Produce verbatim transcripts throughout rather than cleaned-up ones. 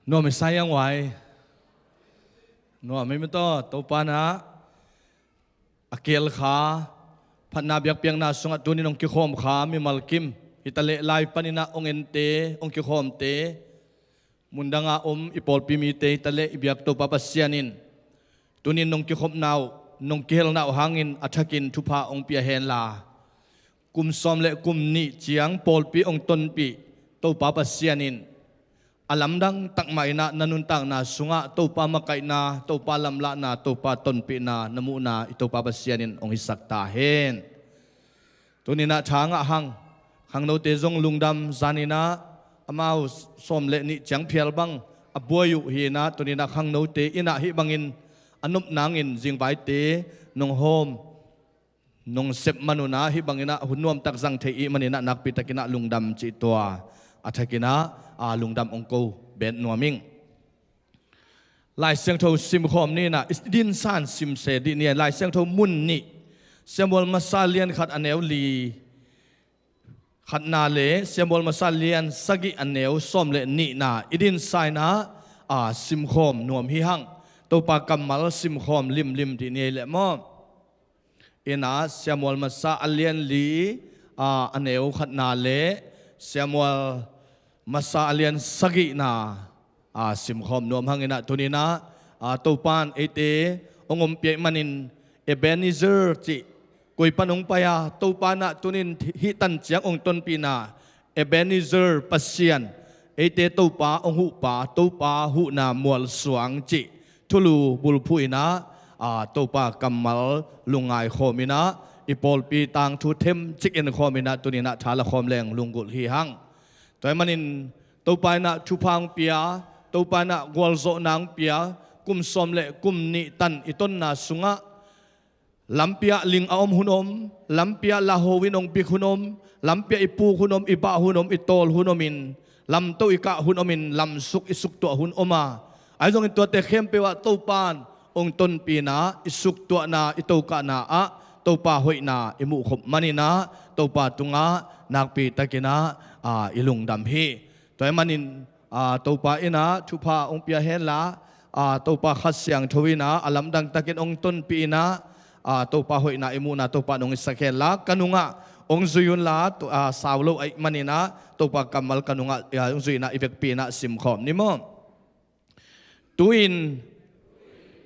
Nuam i sa hiang uai. Nuam i mi tawh Topa na a kial kha phatna biakpiakna sungah tunin hong kikhawm kha mimal kim hitaleh lai paninah hong ente hong kikhawmte, mundanga om i pawlpi mite hitaleh i biak Topa Pasian in tunin nong kikhopna uh nong kihelna uh hangin a thakin thupha hong pia henla, kum sawm le kum nih ciang pawlpi hong tonpih Topa Pasian in a lamdang takmah inah na nuntakna sungah Topa makaihna, Topa lamlahna, Topa tonpihna na muhna i Topa Pasian in hong hisak ta hen. Tuninah tha ngah hang, khangnote zong lungdam zaninah amau sawm le nih ciang phial bang a buai uh hinah tuninah khangnote inah hih bangin a nop nangin zingvaite nong hawm nong sep manunah hih banginah hun nuamtak zang thei ih maninah nakpitakinah lungdam cih tua a thakinah a lungdam hong ko bet nuam ing. Lai Siangtho simkhawm ninah i dinsan simse dih ni. Lai Siangtho mun nih, Samuel masa lian khat a neu li khatna le Samuel masa lian sagih a neu sawm le nihna i dinsa inah a simkhawm nuam hi hang. Topa kammal simkhawm limlim dih ni ei leh maw? Inah Samuel masa a lian li a neu khatna le Samuel masa a lian sagihna a simkhawm nuam hanginah tuninah a Topan eite hong ompia ih manin Ebenezer cih koi pan hong pai a Topa inah tunin hih tan ciang hong tonpihna Ebenezer Pasian, eite Topa hong huhpa, Topa huhna mualsuang cih thulu bulphuh inah a Topa kammal lungngai khawm inah i pawlpi tangthu themcik en khawm inah tuninah tha la khawm leng lunggulh hi hang. Tua ih manin Topa inah thupha hong pia, Topa inah gualzawhna hong pia, kum sawm le kum nih tan i tonna sungah lampi ah ling a om hun om, lampi ah laho in hong bik hun om, lampi ah i puk hun om, i bah hun om, i tawl hun om in, lamto i kah hun om in, lamsuk i suktuah hun om a, ahi zongin tuate khempeuh ah Topan hong tonpihna, i suktuahna, i tokahna ah Topa hoihna i muhkhop maninah Topa tungah nakpitakinah a i lungdam hi. Tua ih manin a Topa inah thupha hong pia henla, a Topa Kha Siangtho inah a lamdang takin hong tonpih inah a Topa hoihna i muhna Topa nong i sak henla, ka nungah hong zui unla, a sau lo ahih maninah Topa kammal ka nungah hong zui inah i vekpi inah simkhawm ni maw? Tu-in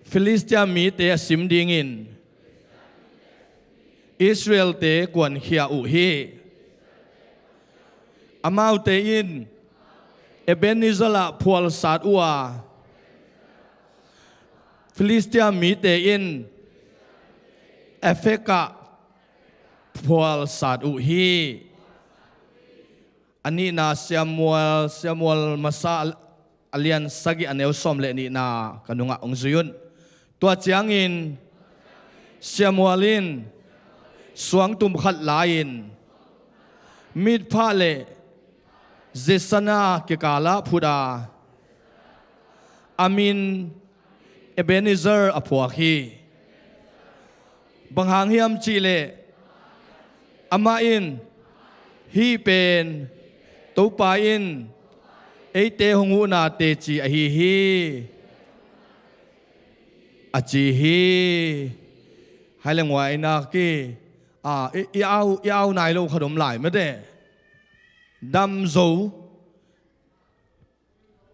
Filistia mite a sim dingin Israelte kuankhia uh hi. Amaute in Ebenezer ah phualsat uh a, Filistia mite in Afek ah phualsat uh hi. A nihna Samuel, Samuel masa a lian sagih a neu sawm le nihna ka nungah hong zui un. Tua ciangin Samuel in suangtum khat la-in Mizpah le Jesana kikalah phut a, a min Ebenezer a phuak hi. Bang hang hiam cihleh amah in, hih pen Topa in eite hong huhna teci ahi hi, a ci hi. Hai le nguai nak hi. A, i, i au, i au nai lo khat om lai mate. Dam zo,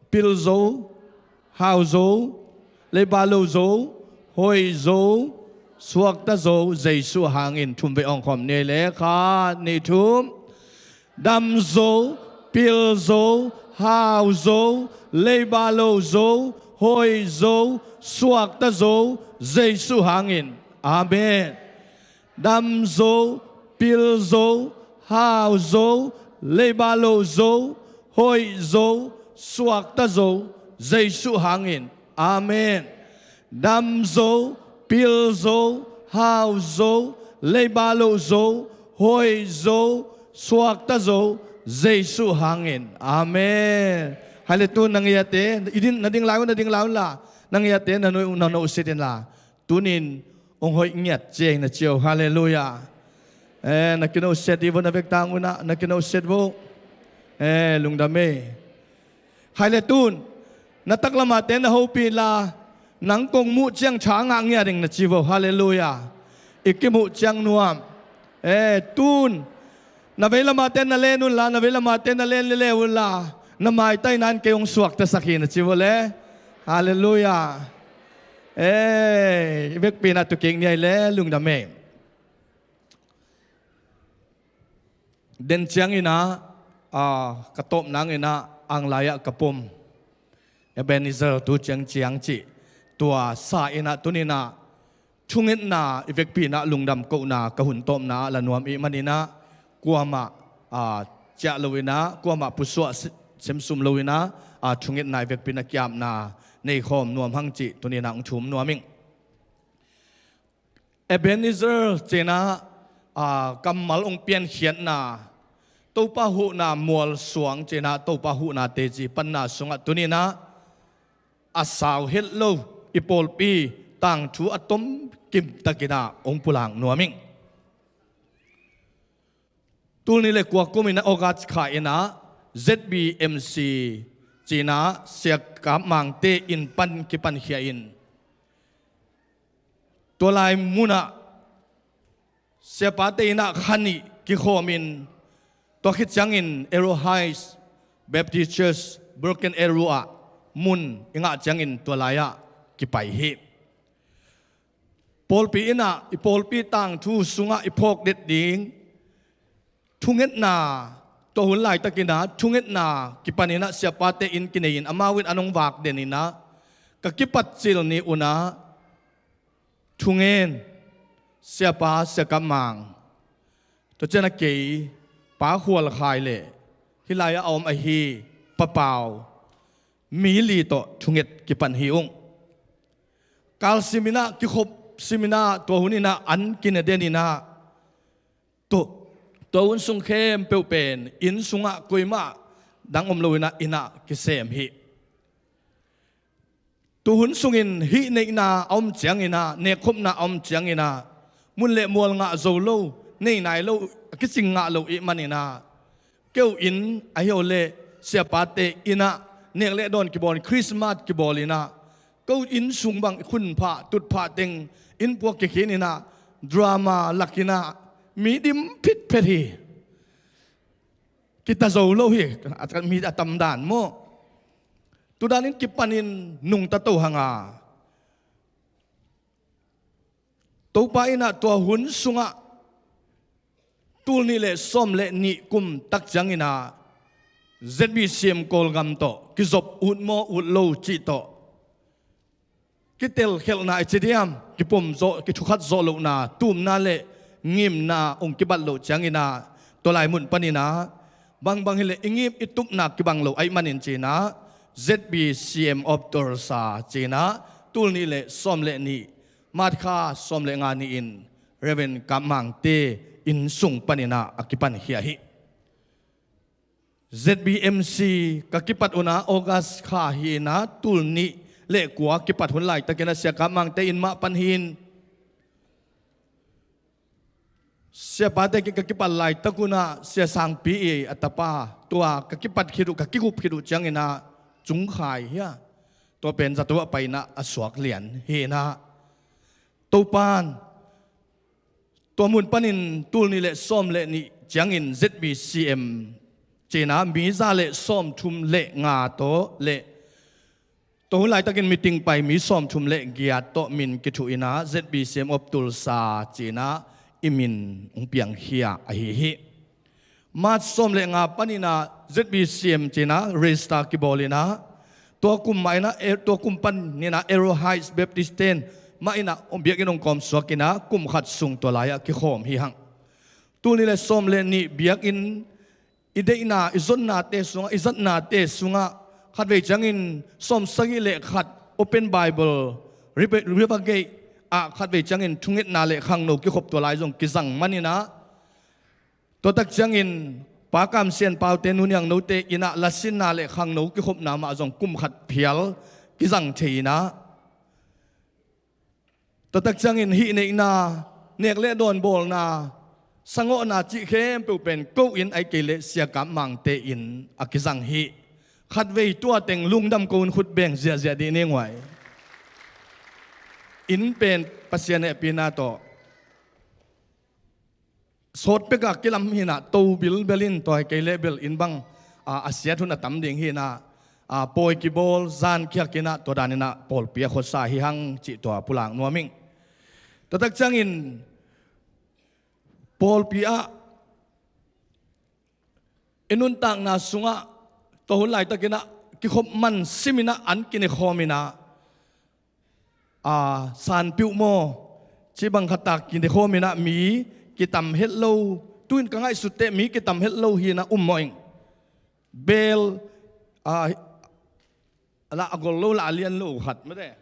pil zo, hau zo, leiba lo zo, hoi zo, suakta zo, Jesu hangin. Thum vei awng khawm ni le, khat, nih, thum. Dam zo, pil zo, hau zo, leiba lo zo, hoi zo, suakta zo, Jesu hangin. Amen. Dam zo, pil zo, hau zo, leiba lo zo, hoih zo, suakta zo, Jesu hangin. Amen. Dam zo, pil zo, hau zo, leiba lo zo, hoih zo, suakta zo, Jesu hangin. Amen. Hai le tu na ngiate, i din, na ding lai un, na ding lai un la. Na ngiate na no, na no sit in la. Tunin hong hoih ngiat ciang na ciau. Halleluiah. Eh, na kino set i vo na vek tang unah, na kino set vo. Eh, lungdam e. Hai le tun Na taklamate na hopih inla, nang kong muh ciang tha ngah ngiat ing na ci vo. Halleluiah. I kimuh ciang nuam. E, tun na veilamate na len unla, na veilamate na len leleu unla, na maitaina in kei hong suaktasak hi na ci vo le. Halleluiah. E, i vekpi-in ah tu kik ni ei le, lungdam ei. Den ciangin ah, a, ka tawp nangin ah, anglai-ah ka pom Ebenezer tu ciang ciang cih tua sa in ah, tuni-in ah thungetna i vekpi-in ah lungdam kohna ka hun tawpna ah la nuam i hih manin ah, kuamah, a, ciah lo-in ah, kuamah pusuah se-, semsum lo-in ah, a, thungetna i vekpi-in ah ki-apna nei khawm nuam hang cih tuni-in ah hong thum nuam ing. Ebenezer ci-in ah, a, kammal hong piankhiatna, Topa huhna mualsuang ci-in ah, Topa huhna teci panna sungah tuni-in ah a sau het lo i pawlpi tangthu a tomkim takin ah hong pulak nuam ing. Tul nih le kua kum in ah August kha in ah Z B M C ci-in ah Sia Kap Mangte inn pan kipankhia in, tua lai munah siapate inn ah kha nih kikhawm in, tua khit ciangin Arrow Heights Baptist Church, Broken Arrow ah mun i ngah ciangin tua lai-ah kipai hi. Pawlpi inn ah, i pawlpi tangthu sungah i phawk det ding thungetna, tua hun laitakin ah thungetna kipan in ah siapate inn kinei in, amau in an hong vak den in ah, ka kipat cil ni un ah thungen, Siapa Sia Kap Mang, tua ciang a kei Pa Khual Khai le hih lai-ah a om ahi Pa Pau, mi li tawh thunget kipan hi ung. Kal sim in ah, kikhop sim in ah, tua hun in ah an kine den in ah, tua, tua hun sung khempeuh pen inn sungah koimah dang om lo-in ah inn ah kisem hi. Tu hun sungin hih neihna a om ciangin ah, nekkhopna a om ciangin ah, mun le mual ngah zo lo, nei nai lo, a kicing ngah lo i hih manin ah, keu inn ahi o le, siapate inn ah nek le dawn kibawl, Christmas kibawl in ah, ko inn sung bang khun phah, tut phah teng, inn puak kikhin in ah, drama lak in ah, mi dim phitphet hi. Kita zo lo hi, a, mi a tam dan maw. Tu danin kipanin nungta to hang a, Topa in ah tua hun sungah tul nih le sawm le nih kum tak ciangin ah Z B C M Kawlgam tawh kizop ut maw ut lo cih tawh, kitelkhelhna i ci diam, kipom zawh, kithukhat zawh lohna, tumna le ngimna hong kibat loh ciangin ah, tua lai mun panin ah, bangbang hileh i ngim i tupna kibang lo ahih manin ci-in ah, Z B C M of Tulsa ci-in ah, tul nih le sawm le nih, March kha sawm le nga ni-in Reverend Kap Mangte inn sung panin ah a kipankhia hi. Z B M C ka kipat un ah August kha hi-in ah, tul nih le kua kipat hun laitakin ah Sia Kap Mangte inn mah pan hi-in, siapate kiang ka kipat laitak un ah Sia Sangpi i a tapa, tua ka kipat khit uh, ka kigup khit uh ciangin ah Cung Khai hi a, tua pen zato ah pai-in ah a suak lian hi-in ah, Topa'n tua mun panin tul nih le sawm le nih ciangin Z B C M ci-in ah mi za le sawmthum le nga tawh le, tua hun laitakin meeting pai mi sawmthum le giat tawh min kithuh in ah, Z B C M of Tulsa ci-in ah i min hong piangkhia ahi hi. March sawm le nga panin ah Z B C M ci-in ah register kibawl in ah, tua kum mah in ah, eh, tua kum panin ah Arrow Heights Baptist ten mah in ah hong biakinn hong kawm suak in ah, kum khat sung tua lai-ah kikhawm hi hang. Tul nih le sawm le nih biakinn i deihna, i zonnate sungah, i zatnate sungah, khatvei ciangin sawmsagih le khat Open Bible, River, River Gate ah khatvei ciangin thungetna le khangno kikhop tua lai zong kizang manin ah, tua tak ciangin Pa Kam Sian Paute, Nu Niang Note inn ah lasinna le khangno kikhopna mah zong kum khat phial kizang thei in ah, tua tak ciangin hih neihna, nek le dawn bawlna, sangawhna cih khempeuh pen ko inn ahih kei leh Sia Kap Mangte inn a kizang hi. Khatvei tua teng lungdam ko un khut beng ziahziah dih ni nguai. Inn pen Pasian hehpihna tawh sawt pekah kilam hinah to bilbel in tua hi kei leh bel inn bang a, a siat hun a tam ding hinah, a, pawi kibawl zan kiak inah tua dan inah pawlpi a khuasa hi hang cih tua pulak nuam ing. Tua tak ciangin pawlpi ah i nuntakna sungah tua hun laitakinah kikhop man siminah an kinekhawm inah, a, sanpiuh maw, cibang khatak kinekhawm inah mi kitam het lo. Tuin ka ngaihsutte mi kitam het lo hinah um mawh ing. Bel, a, a lah a gol lo lah a lian lo khat mate.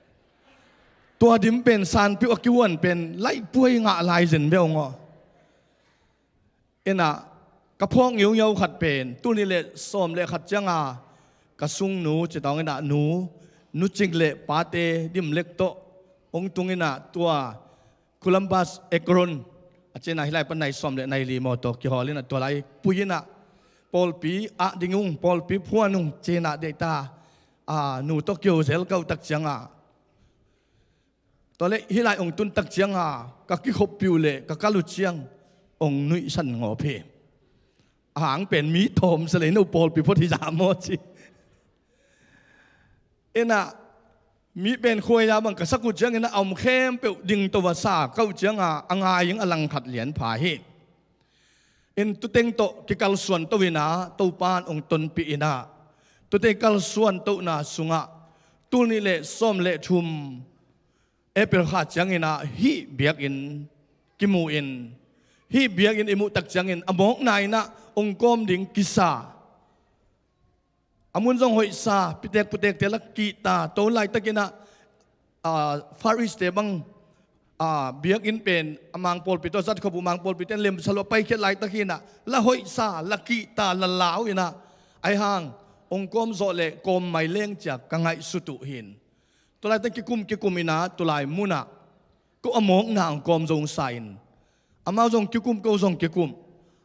Tua dim pen sanpiuh a kihuan pen laihpuai ngah lai zen beuh ngaw. Inah ka phawk ngiungiau khat pen tul nih le sawm le khat cianga ka sungnu citawng inah nu, nu cing le pate dim lek tawh hong tung inah tua Columbus Akron a cinah hilai pan nai sawm le nai li maw tawh kihawl inah tua lai pui inah pawlpi ah ding ung, pawlpi phuan ung cinah deihta, a, nu tawh kiho zel kauh tak cianga tua leh hilai ong tun tak cianga ka kikhop piu le ka kal uh ciang ong nuihsan ngawp hi. A hang pen mi tawm sa lei no pawlpi phot hi za maw ci. Inah mi pen khuaia bang ka sak uh ciangin a om khempeuh ding to a sa kauh cianga a ngai ing a langkhat lian pha hi. In tuteng tawh kikalsuan to inah Topan ong tonpih inah tute kalsuan tohna sungah tul nih le sawm le thum April kha cianginah hih biakinn kimu in, hih biakinn i muh tak ciangin a mawkna inah ong kawm ding kisa. A mun zong hoihsa, pitek putekte la kihta, to laitakinah, a, Far East te bang, a, biakinn pen a mangpawlpi tawh zat khop uh mangpawlpi ten lemsa lo a paikhiat laitak hinah la hoihsa, la kihta, la lau inah ai hang ong kawm zawh le kawm mai leng cia ka ngaihsut uh hin. Tulai teng kikum kikum inah tulai munah ko a mawkna ang kawm zong sa in, amau zong kikum ko zong kikum,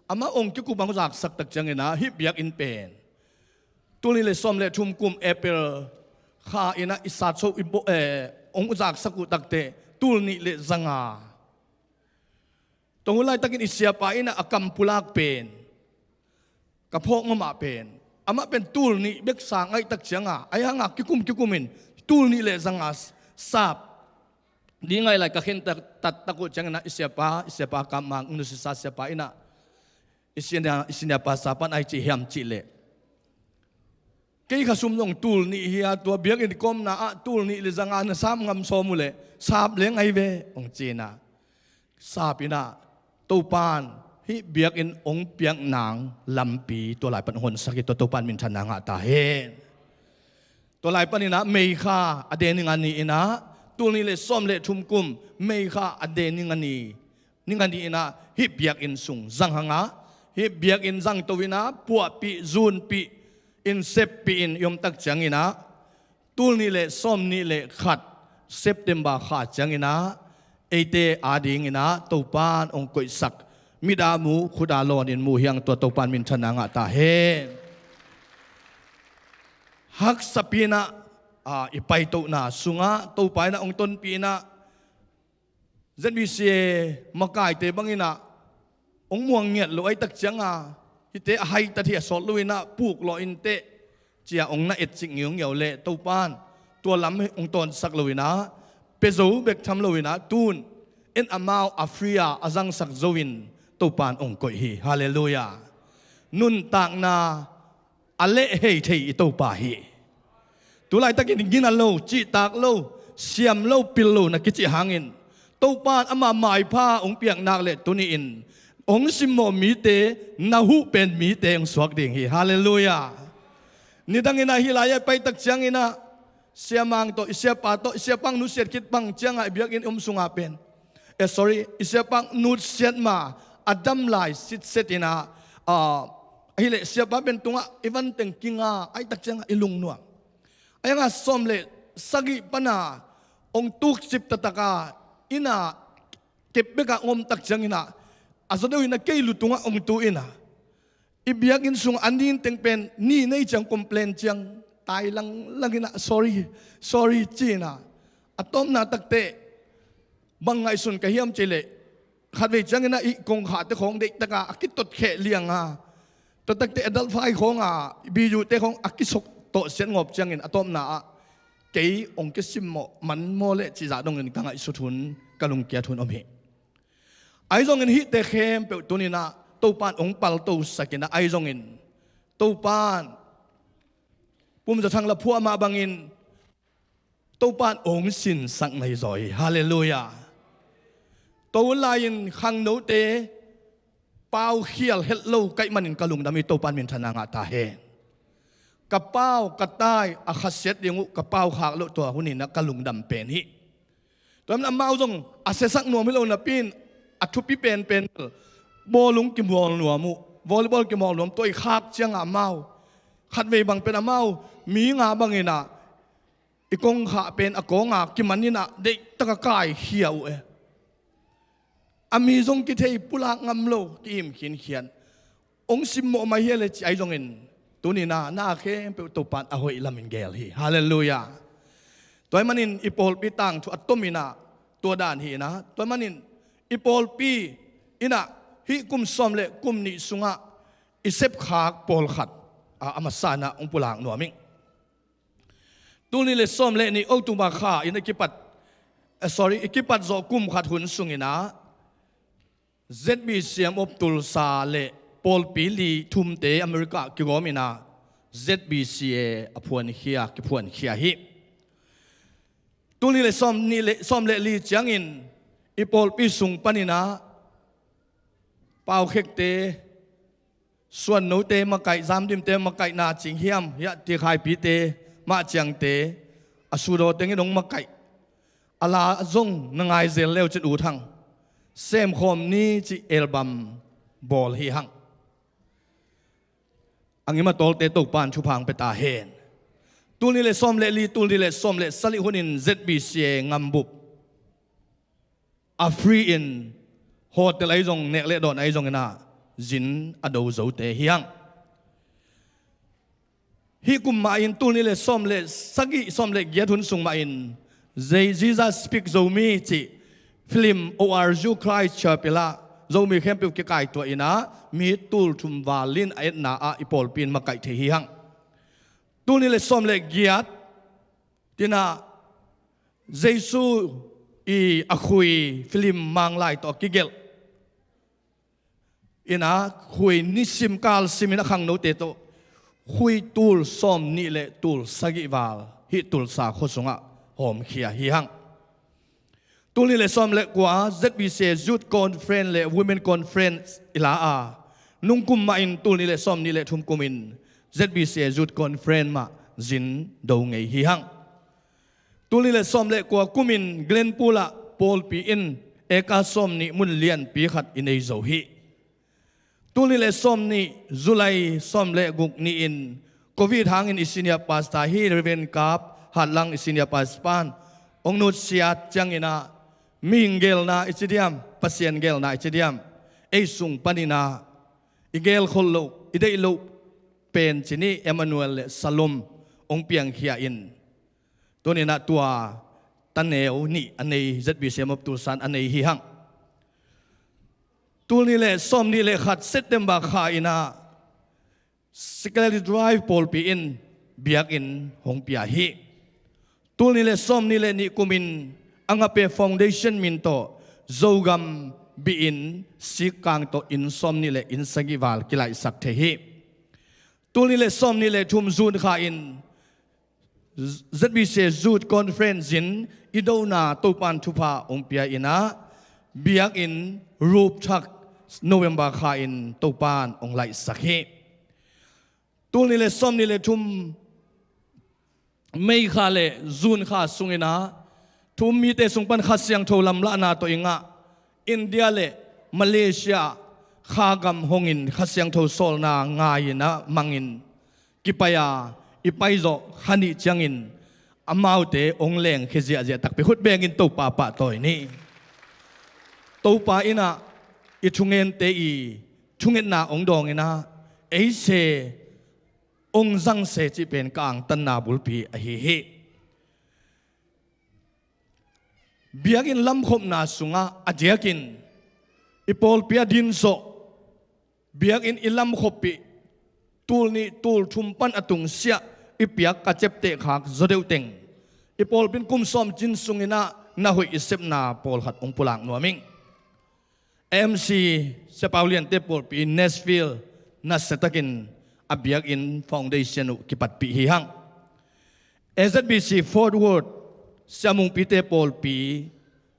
amau ong kikum ang zaksak tak cianginah hih biakinn pen tul nih le sawm le thum kum April kha inah i satso i bo, eh, ong zaksak uh takte tul nih le zanga. Tua hun laitakin i siapa inah a kam pulak pen ka phawk mamah pen amah pen tul nih bek sa ngaihtak cianga ai hanga kikum kikum in tul nih le zanga sap ding ngai lai ka khen tat, tat tak uh cianginah i siapa, i siapa kam mang nusisa siapa inah i senior, i senior pastor pan ai cih hiam cih leh kei kha sum zong tul nih hi a, tua biakinn kawmna ah tul nih le zanga na sap ngam sawm uh leh sap leng ai ve ong cinah sap inah Topan hih biakinn ong piak nang lampi tua lai pan honsak hi. Tua Topan minthanna ngah ta hen. Tua lai paninah May kha a deni nga ni inah tul nih le sawm le thum kum May kha a deni nga ni, ni nga ni inah hih biakinn sung zang hangah hih biakinn zang to inah puahpih zunpih in seppih in i om tak cianginah tul nih le sawm nih le khat September kha cianginah eite adinginah Topan ong koihsak midam uh khuta lawnin muh hiang. Tua Topan minthanna ngah ta hen. Haksapinah, a, i paitohna sungah Topa inah ong tonpih inah Z B C A makaite banginah ong muang ngiat lo ai tak cianga hihte a haitat hi a sawt lo inah puk lawh inteh cia ong na etcik ngiungiau le Topan tua lam ong tawnsak lo inah pia zo bek tham lo inah tun en amau a free a a zangsak zo in Topan ong koih hi. Halleluiah. Nuntakna a leh hei thei i Topa hi. Tulaitakin gina lo, cihtak lo, siam lo, pil lo na kicih hangin Topan ama maipha hong piaknak le tuni-in hong simmawh mite, na huh pen mite hong suak ding hi. Halleluiah. Nidangin ah hih lai-ah i paitak ciangin ah siamang tawh, i siapa tawh, i siapang nusiat khit bang ciangah i biakinn om sungah pen, eh, sorry, i siapang nusiat ma a dam lai sitset in ah, ah, ahileh siapa pen tungah i vanteng kinga, aitak ciangah i lungnuam. Ai hangah sawm le sagih pana hong tukcip taktakah inn ah kep bekah hong om tak ciangin ah, a zaw deuh in ah kei lu tungah hong tu in ah, i biakinn sung a ninteng pen ni nei ciang complain ciang, tai langlang in ah, "Sorry, sorry," ci-in ah, a tawpna takteh bang ngaihsun ka hiam cih leh, khatvei ciangin ah i kongkhakte khawng deihtaka a kitotkheh liang a, tua takteh adult fai khawng a, biute khawng a kisok tawh siat ngawp ciangin a tawpna ah, "Kei hong kisimmawh man maw leh?" cih zah dongin ka ngaihsut hun, ka lungkiat hun om hi. Ahi zongin hihte khempeuh tuni-in ah Topa'n hong paltosak in ah, ahi zongin Topa'n Pum Za Thang la phuah mah bangin Topa'n hong sinsak na hi zaw hi. Halleluiah. Tua hun lai-in khangnote pau khial het lo ka hih manin ka lungdam hi. Topa'n minthanna ngah ta hen. Ka pau, ka tai a khasiat ding uh ka pau khak loh tua hun in ah ka lungdam pen hi. Tua hi-in amau zong a siasak nuam hi lo napi-in, a thupi penpen bel bawlung kimawl nuam uh, volleyball kimawl nuam, tua i khak ciangah amau, khatvei bang pen amau mi nga bangin ah i kongkhak pen a kawng a kiman in ah deihtaka kaikhia uh e. A mi zong kithei, pulak ngam lo, ki-im khinkhian. Hong simmawh mai hi leh ci, ahi zongin tuni-in ah na khempeuh Topa'n a hoih lamin geel hi. Halleluiah. Tua ahih manin i pawlpi tangthu a tom in ah tua dan hi in ah, tua ahih manin i pawlpi in ah hih kum sawm le kum nih sungah i sepkhak pawlkhat a, a masa in ah hong pulak nuam ing. Tul nih le sawm le nih October kha in a kipat, eh, sorry, i kipat zawh kum khat hun sungin ah Z B C M of Tulsa le pawlpi li thumte America kigawm in ah Z B C A a phuankhia, kiphuankhia hi. Tul nih le sawm nih le, sawm le li ciangin i pawlpi sung panin ah paukhekte, suannote makaih, zamdimte makaihna cing hiam, hiah tikhaipite mah ciangte a sudaw tengin hong makaih. A la zong na ngai zel le uh cin ut hang. Semkhawm ni cih album bawl hi hang. A ngim a tawlte Topa'n thupha hong pia ta hen. Tul nih le sawm le li, tul nih le sawm le sagih hunin Z B C A ngambup a free in, hotel ahi zong, nek le dawn ahi zongin ah zin a do zote hi hang. Hih kum mah in tul nih le sawm le sagih, sawm le giat hun sung mah in Zei-, Jesus Speak Zomi cih film O R U Christchurch ah Zomi khempeuh kikaituah in ah mi tul thum val in a etna ah i pawlpi in makaih thei hi hang. Tul nih le sawm le giat, tua-in ah Jesu i a khui film Manglai tawh a kigelh in ah, khui nisim kalsim in a khangnote tawh khui tul sawm nih le tul sagih val hih Tulsa khua sungah hawmkhia hi hang. Tul nih le sawm le kua Z B C A Youth Conference le Women Conference i la a, nung kum mah in tul nih le sawm nih le thum kum in Z B C A Youth Conference mah zin do ngei hi hang. Tul nih le sawm le kua kum in Glenpool ah pawlpi in eka sawm nih mun lianpi khat i nei zo hi. Tul nih le sawm nih July sawm le guk ni-in Covid hangin i senior pastor hi Reverend Kap Hatlang, i senior pastor pan hong nutsiat ciangin ah, mihing geelna i ci diam, Pasian geelna i ci diam, ei sung panin ah i geelkhol loh, i deih loh pen ci ni Emmanuel le Salom hong piangkhia in, tuni-in ah tua taneu nih a nei, Z B C M of Tulsa in a nei hi hang. Tul nih le sawm nih le khat September kha in ah Secretary Drive pawlpi in biakinn hong pia hi. Tul nih le sawm nih le nih kum in Agape Foundation min tawh Zogam biakin sikkang tawh inn sawm nih le inn sagih val kilaihsak thei hi. Tul nih le sawm nih le thum June kha in Z B C A Youth Conference in i dona Topa'n thupha hong pia in ah, biakinn roof thak November kha in Topa'n hong laihsak hi. Tul nih le sawm nih le thum May kha le June kha sungin ah, thu um mite sung pan Kha Siangtho lamlahna tawh i ngah India le Malaysia ah kha gam hongin Kha Siangtho sawlna ngai-in ah mangin kipai a, i paizawh kha nih ciangin amaute hong lengkhia ziahziah takpi, khut bengin Topa pahtawi ni. Topa in ah i thungente i thungetna hong dawng in ah, ei se ong zang se cih pen ka angtanna bulpi ahi hi. Biakinn lamkhopna sungah a diakin i pawlpi a din zawh, biakinn i lamkhoppih, tul nih tul thum pan a tungsiah i piak ka cepteh khak zaw deuh teng, i pawlpi in kum sawm cin sungin ah na hoih i sepna pawlkhat hong pulak nuam ing. M C Sia Pau Liante pawlpi Nashville nasiatakin a biakinn foundation uh kipatpih hi hang. A Z B C Fort Worth Sia Mungpite pawlpi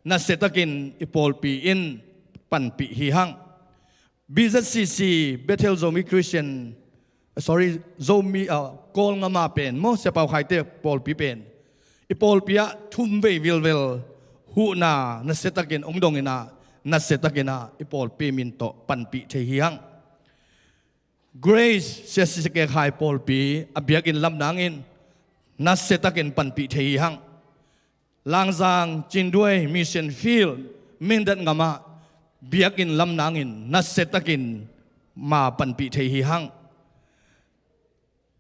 nasiatakin i pawlpi in panpih hi hang. B Z C C Bethel Zomi Christian, sorry, Zomi, ah, Kawlngam ah pen maw, Sia Pau Khaite pawlpi pen i pawlpi ah thum vei vilvel huhna nasiatakin hong dongin ah, nasiatakin ah i pawlpi min tawh panpih thei hi hang. Grace Sia Sisike Khai pawlpi a biakinn lam nangin nasiatakin panpih thei hi hang. Langzang Cinduai Mission Field Mindat ngamah biakinn lam nangin nasiatakin ma panpih thei hi hang.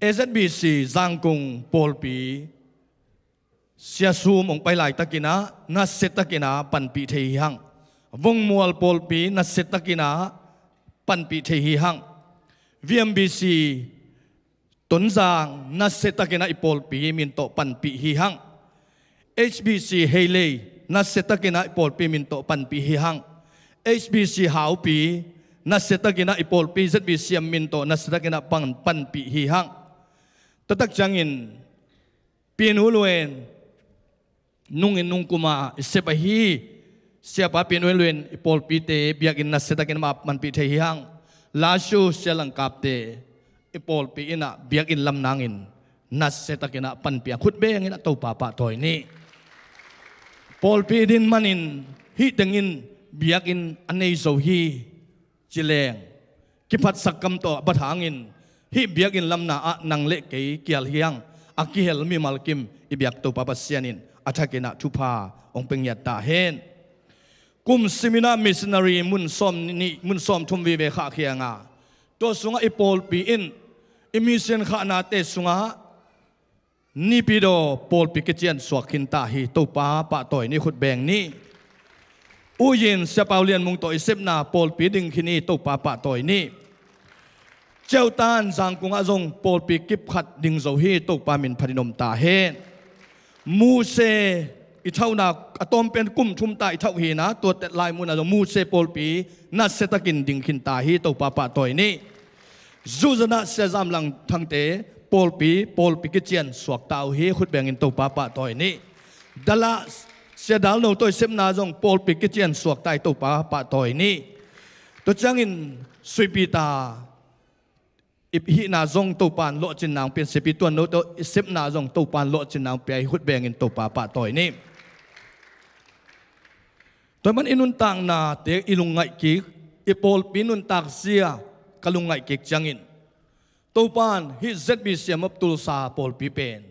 A Z B C Zangkung pawlpi Sia Sum hong pai laitakin ah nasiatakin ah panpih thei hi hang. Vongmual pawlpi nasiatakin ah panpih thei hi hang. V M B C Tonzang nasiatakin ah i pawlpi min tawh panpih hi hang. H B C Heilei nasiatakin ah i pawlpi min tawh panpih hi hang. H B C Haupi nasiatakin ah i pawlpi Z B C M min tawh nasiatakin ah pan, panpih hi hang. Tua tak ciangin Pin U Luen nungin nungkuma i sep ahi Siapa Pin U Luen i pawlpite biakinn nasiatakin ma panpih thei hi hang. Lasu Sia Langkapte i pawlpi in ah biakinn lam nangin nasiatakin ah panpih a khut bengin ah Topa pahtawi ni. Pawlpi din manin hih tengin biakinn a nei zo hi ci leng, kiphatsak kam tawh a bat hangin hih biakinn lamna ah nang le kei kial hi hang. A kihel mimal kim i biak Topa Pasian in a thakin ah thupha hong pia ngiat ta hen. Kum simin ah missionary mun sawm nih, mun sawm thum vive khahkhia a, tua sungah i pawlpi in i mission khahnate sungah Naypyidaw pawlpi kician suak khin ta hi. Topa pahtawi ni, khut beng ni. U Yin Sia Pau Lian Mung tawh i sepna pawlpi ding khin hi. Topa pahtawi ni. Ciautan Zangkung ah zong pawlpi kip khat ding zo hi. Topa min phatin om ta hen. Muse i thauhna a tawm pen kum thum ta i thauh hi na, tua tet lai mun ah zong Muse pawlpi nasiatakin ding khin ta hi. Topa pahtawi ni. Zuzanah Sia Zam Lang Thangte pawlpi, pawlpi kician suak ta uh hi. Khut bengin Topa pahtawi ni. Dalah Sia Dal No tawh i sepna zong pawlpi kician suak ta hi. Topa pahtawi ni. Tua ciangin Suipi ta i hihna zong Topan lawhcinna hong pia, Siapi Tuan No tawh i sepna zong Topan lawhcinna hong pia hi. Khut bengin Topa pahtawi ni. Tua man i nuntaknate i lungngaih kik, i pawlpi nuntak zia ka lungngaih kik ciangin, Topan hih Z B C M of Tulsa pawlpi pen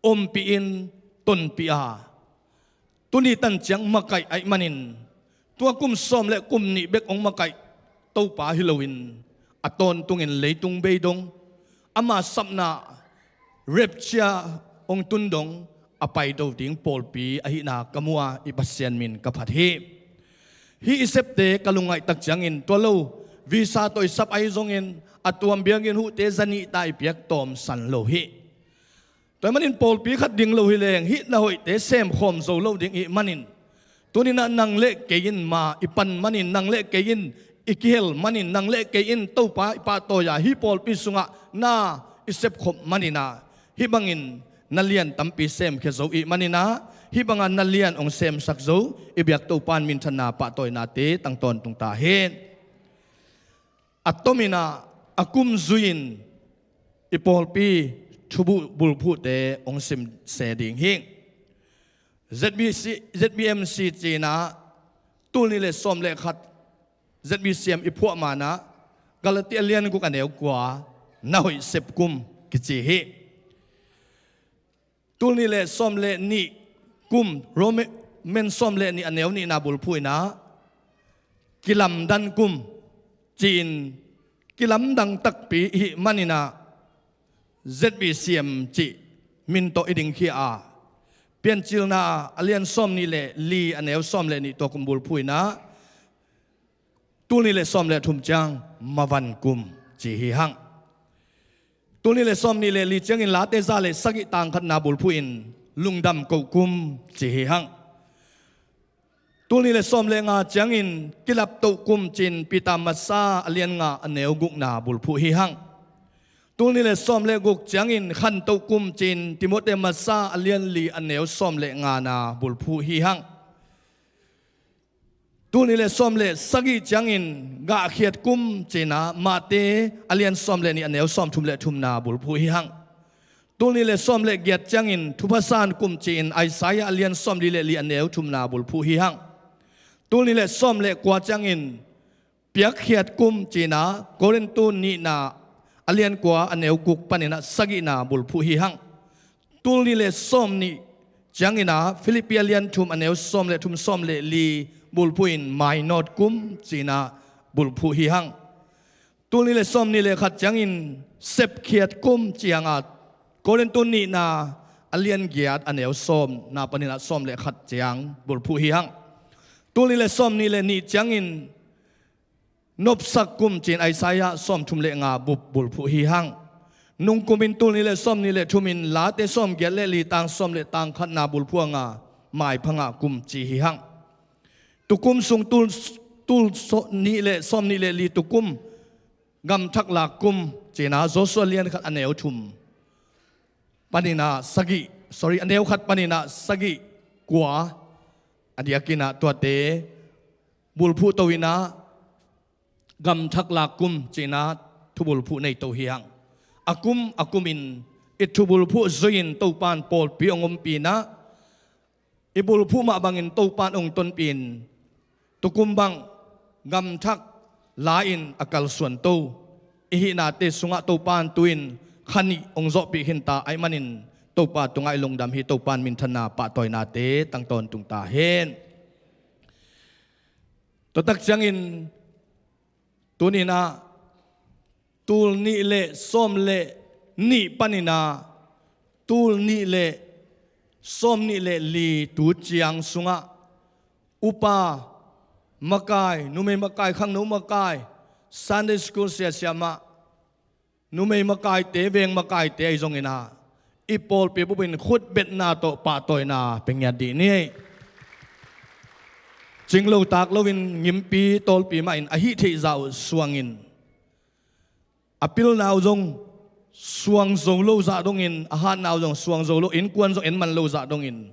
ompih in, tonpih a, tuni tan ciang makaih ahih manin, tua kum sawm le kum nih bek hong makaih Topa hi loin, a tawntungin leitung bei dong, ama sapna rapture hong tun dong a pai do ding pawlpi ahihna ka mu a, i Pasian min ka phat hi. Hih i septe ka lungngaih tak ciangin tua lo, visa tawh i sap ahi zongin a tuam biakinn huhte zanih ta i piak tawmsan lo hi. Tua ahih manin pawlpi khat ding lo hi leng hih na hoihte semkhawm zo lo ding i hih manin, tuninah nang le kei in ma i pan manin, nang le kei in i kihel manin, nang le kei in Topa i pahtawi a hih pawlpi sungah na i sepkhop maninah, hih bangin na lian tampi semkhia zo i hih maninah, hih banga na lian hong semsak zo i biak Topan minthanna pahtawinate tang tawntung ta hen. A tominah a kum zui-in i pawlpi thubuh bulphuhte hong sim se ding hi. Z B C, Z B M C cinah tul nih le sawm le khat Z B C M i phuah manah Galati a lian guk a neu kua na hoih sep kum kici hi. Tul nih le sawm le nih kum, Roman sawm le nih a neu nihna bulphuh inah kilamdan kum ci-in kilamdang takpi i hih maninah, Z B C M cih min tawh i dingkhia a, Piancilna a lian sawm nih le li a neu sawm le nih tua kum bulphuh in ah, tul nih le sawm le thum ciang mavan kum ci hi hang. Tul nih le sawm nih le li ciangin Late za le sagih tang khatna bulphuh in lungdam koh kum ci hi hang. Tul nih le sawm le nga ciangin kilap toh kum ci-in Peter masa a lian nga a neu gukna bulphuh hi hang. Tul nih le sawm le guk ciangin khan toh kum ci-in Timote masa a lian li a neu sawm le ngana bulphuh hi hang. Tul nih le sawm le sagih ciangin gahkhiat kum ci-in ah Mate a lian sawm le nih a neu sawm thum le thumna bulphuh hi hang. Tul nih le sawm le giat ciangin thupha san kum ci-in Isaiah a lian sawm li le li a neu thumna bulphuh hi hang. Tul nih le sawm le kua ciangin piakkhiat kum ci-in ah Korintu nihna a lian kua a neu guk panin ah sagihna bulphuh hi hang. Tul nih le sawm nih ciangin ah Philippi a lian thum a neu sawm le thum sawm le li bulphuh in mainawt kum ci-in ah bulphuh hi hang. Tul nih le sawm nih le khat ciangin sepkhiat kum ci-in ah Korintu nihna a lian giat a neu sawmna panin ah sawm le khat ciang bulphuh hi hang. Tul nih le sawm nih le nih ciangin nopsak kum ci-in Isaiah sawm thum le nga bup bulphuh hi hang. Nungkumin tul nih le sawm nih le thumin Late sawm giat le li tang sawm le tang khatna bulphuh a nga maipha nga kum ci hi hang. Tukum sung tul, tul nih le sawm nih le li tukum gamthak lak kum ci-in ah Joshua lian khat a neu thum panin ah sagih, sorry, a neu khat panin ah sagih kua a diakin ah tuate bulphuh to in ah gamthak lak kum ci-in ah thubulphuh nei to hi hang. A kum a kumin i thubulphuh zui-in Topan pawlpi hong ompih in ah i bulphuh mah bangin Topan hong tonpih in tukum bang gamthak la-in a kalsuan to i hihnate sungah Topan tu-in kha nih hong zawhpih khinta ahih manin Topa tungah i lungdam hi. Topan minthanna pahtawinate tang tawntung ta hen. Tua tak ciangin tuni-in ah tul nih le sawm le nih panin ah tul nih le sawm nih le li tu ciang sungah upa makai, numei makai, khangno makai, Sunday school siasia mah, numei makaite, veng makaite ahi zongin ah i pawlpi bupin khutbetna tawh pahtawina pia ngiat dih ni. Cinglo taklo-in ngimpi tawlpi mahin a hih theih zah uh suangin a pilna uh zong suang zo lo zah dongin, a hatna uh zong suang zo lo, innkuan zong en man lo zah dongin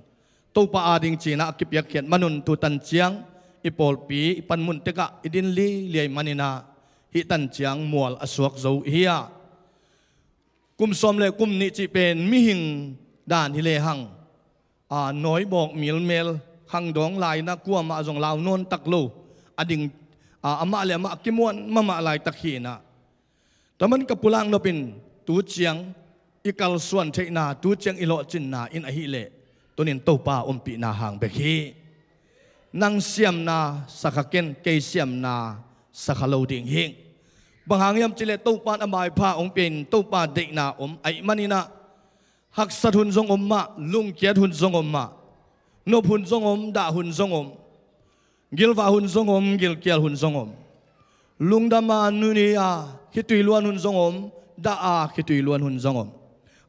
Topa ading ci-in ah a kipiakkhiat manun tutan ciang i pawlpi i panmun tekah i din liliai manin ah hih tan ciang mual a suak zo hi a. Kum sawm le kum nih cih pen mihing dan hi lehang, a, nawibawk milmel, khangdawng lai-in ah kuamah zong lau nawn tak lo, a ding, a, amah le amah a kimuan mahmah laitak hi-in ah, tua man ka pulak nopin tu ciang i kalsuan theihna, tu ciang i lawhcinna in ahih leh tunin Topa ompihna hang bek hi. Nang siamna sa kha ken, kei siamna sa kha lo ding hi. Bang hang hiam cih leh Topa in a maipha hong pia-in Topa deihna om ahih manin ah, haksat hun zong om mah, lungkiat hun zong om mah, nop hun zong om, dah hun zong om, gilvah hun zong om, gilkial hun zong om, lungdam a nunei a khitui luan hun zong om, dah a khitui luan hun zong om.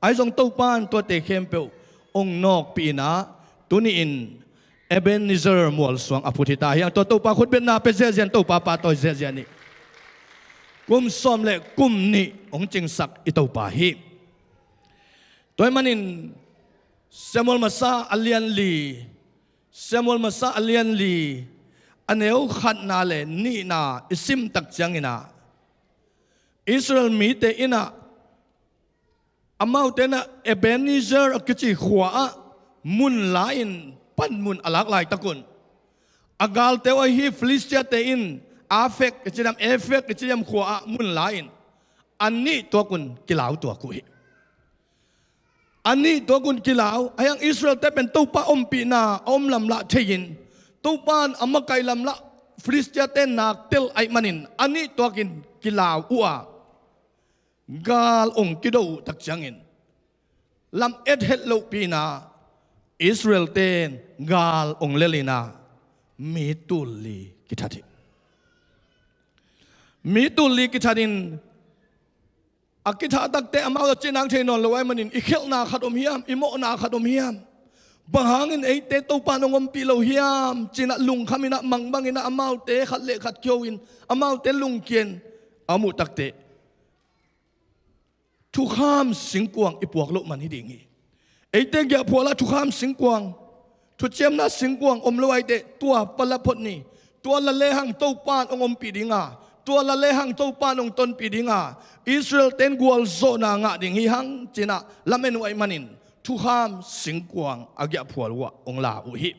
Ahi zong Topa in tuate khempeuh hong nawkpih in ah, tuni-in Ebenezer mualsuang a phut hi ta hi hang. Tua Topa khutbetna pia ziahziah in, Topa pahtawi ziahziah ni. Kum sawm le kum nih hong cingsak i Topa hi. Tua ahih manin Samuel masa a lian li, Samuel masa a lian li, a neu khatna le nihna i sim tak ciangin ah, Israel mite in ah amaute in ah Ebenezer a kici khua ah mun la-in panmun a lak laitakun, a galte uh ahi Filistiate in Afek i ci diam, Efek i ci diam khua ah mun la-in a nih tuakun kilau tuak uh hi. A nih tuakun kilau, ahi hang Israelte pen Topa ompihna a om lamlah thei-in, Topa in a makaih lamlah Filistiate naktel ahih manin a nih tuakin kilau uh a, Gal ong kido uh tak ciangin lam et het lohpi inah Israel ten gal ong lel inah mi tulli kithat hi. Mi tulli kithat in a kithah takte amau a cinang thei nawn lo ahih manin i khelhna khat om hiam, i mawhna khat om hiam? Bang hangin eite Topa in ong ompih lo hiam? Cinah lungkham inah mangbang inah amaute khat le khat kio in amaute lungkian a muh takte thukham singkuang i puak loh man hi ding hi. Eite giahphualah thukham singkuang, thuciamna singkuang om lo ahih teh tua pala phot ni. Tua la lehang Topa in ong ompih dinga, tua la lehang Topa in ong tonpih dinga, Israel ten gualzawhna ngah ding hi hang cinah lamen uh ahih manin thukham singkuang a giahphual uhah ong la uh hi.